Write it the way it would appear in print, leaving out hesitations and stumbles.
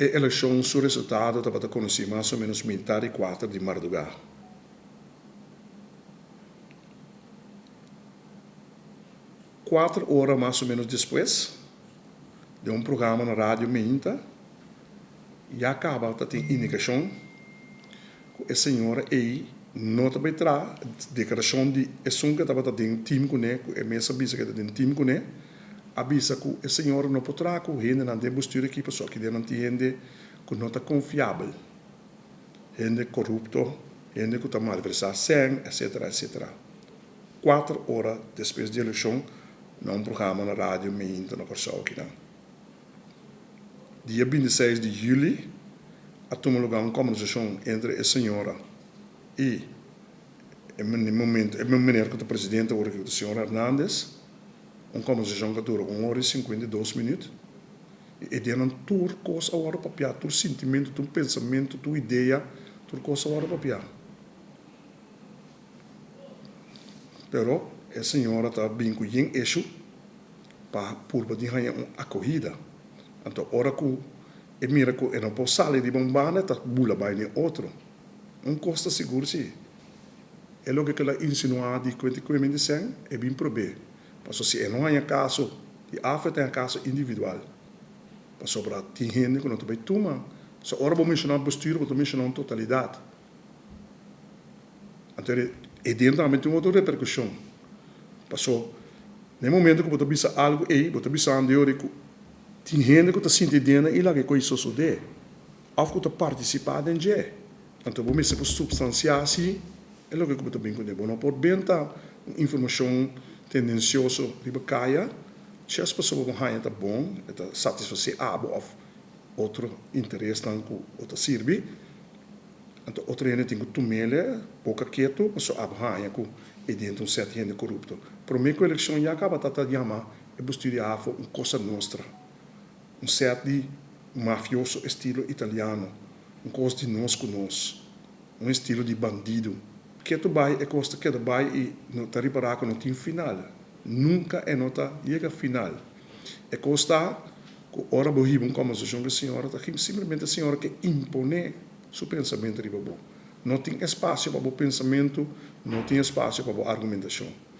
E elekshon su resultado tabata konosí mas o ménos mitar di kuater di mardugá. Kuater ora mas o ménos despues, den un programa na radio Meinta, ya kaba ta tin indikashon ku e señora ei no ta bai traha, deklarashon di esun ku tabata den tim kuné, ku e mes a bisa ku e ta den tim kuné, a bisa ku e señora no por traha ku hendenan den bestuur aki pasobra aki den nan tin hende ku no ta konfiabel, hende korupto, hende ku ta malversá sèn, etsetera, etsetera. Kuater ora despues di elekshon na un programa na radio Meinta na Kòrsou akinan. Dia 26 di yüli a tuma lugá un kòmbersashon entre e señora i e momento e meneer ku ta presidente awor aki ku ta señor Hernandez. Un kòmbersashon ku a dura un ora i 52 minüt i e dianan tur kos a wòrdu papiá, tur sintimentu, tur pensamentu, tur idea, tur kos a wòrdu papiá. Pero e señora ta bin ku yen eshu pa purba di haña un akohida. Anto ora ku e mira ku e no por sali riba un banda e ta bula bai n'e otro. Un kos ta sigur si, e loke ku el a insinuá di kuenta i kuemen di sèn, e bin prob'é. Pasobra si e no haña kaso di afo e ta haña kaso individual. Pasobra tin hende ku no ta bai tuma. So ora bo menshoná bestuur bo ta menshoná un totalidat. Anto e den tambe tin otro repercusion. Paso na e momento cu bo ta bisa algo ey, bo ta bisando yori cu tin hende cu ta sinti den nan y laga e coy sosode of cu ta participa den dje. Anto bo mester por substancia si e loke cu bo ta bin cune. Bo no por benta un informacion tendencioso riba caya just pasobra bo haña ta bon, e ta satisface abo of otro interesnan cu bo ta sirbi. Anto otro hende tin ku tum'el boka ketu pasobra abo haña ku e dentro un sèt hende korupto. Promé ku elekshon ya kaba ta ta yama e bestuur di afo un cosa nostra, un sèt di mafioso estilo italiano, un kos di nos ku nos, un estilo di bandido. Ketu bai e kos ta keda bai i no ta ripará ku no tin final. Nunka e no ta yega final. E kos ta ku ora bo hiba un kòmbersashon ku e señora ta simplemente e señora ke imponé su pensamentu riba bo. No tin espasio pa bo pensamentu, no tin espasio pa bo argumentashon.